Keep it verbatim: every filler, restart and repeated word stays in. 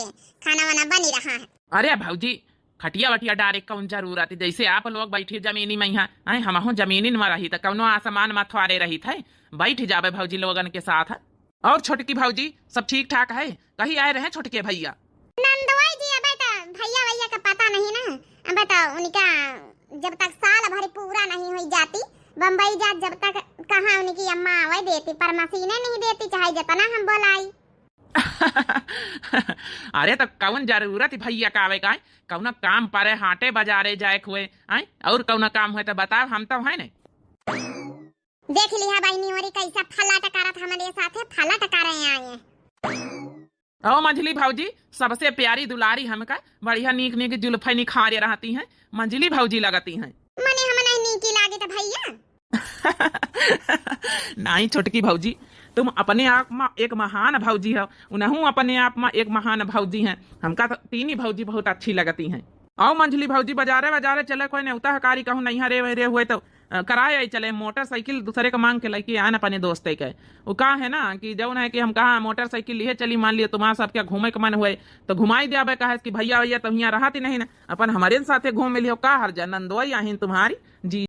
खाना वाना बनी रहा है। अरे भौजी, खटिया वटिया डारे कौन जरूरत है? जैसे आप लोग बैठी जमीनी में यहाँ, आए, हमहू जमीनी में रही त कौनो आसमान में थोड़े रही थे, बैठ जाबे भौजी लोगन के साथ। और छोटकी भौजी, सब ठीक ठाक है? कहीं आए रहे छोटके भैया? नंदोई जी, अबे तो भैया वैया का पता नहीं ना। अबे तो उनका जब तक साल भर पूरा नहीं हुई जाती बम्बई जात, जब तक कहाँ उनकी अम्मा आवे देती, पर मशीनें नहीं देती, चाहे जितना हम बोलाई। अरे तो कौन जरूरत है भैया का आवे का? कौनो काम परे, हाटे बाजारे जाए के हुए, आए, और कौनो काम हुए तो बताओ, हम तो है नहीं। देख लिहा बहिनी होरी कैसा फलाट करत हमरे साथे, फलाट करे आए। ओ मंझली भौजी, सबसे प्यारी दुलारी हमका, बढ़िया नीक नीक जुल्फे निखारे रहती हैं, मंझली भौजी लगती हैं। मने हम नहीं नीकी लागे त भैया? नहीं छोटकी भौजी, तुम अपने आप में एक महान भौजी हो, उनहू अपने आप में एक महान भौजी हैं। हमका तो तीन ही भौजी बहुत अच्छी लगती हैं। आओ मंझली भौजी, बाजारे बाजारे चले, कोई नेवता हकारी कहूँ नहीं हरे रे हुए तो, अ, कराए आई चले, मोटरसाइकिल दूसरे का मांग के लेके आन अपने दोस्ते के। वो का है ना कि जौन है कि हम कहा मोटरसाइकिल लिए चली, मान लियो तुम्हारा सबके घूमे के मन हुए तो घुमाई दियाबे, कहे कि भैया भैया तो यहाँ रहत ही नहीं ना, अपन हमारे साथे घूम लियो, का हर जा, नंदोई आहिन तुम्हारी जी।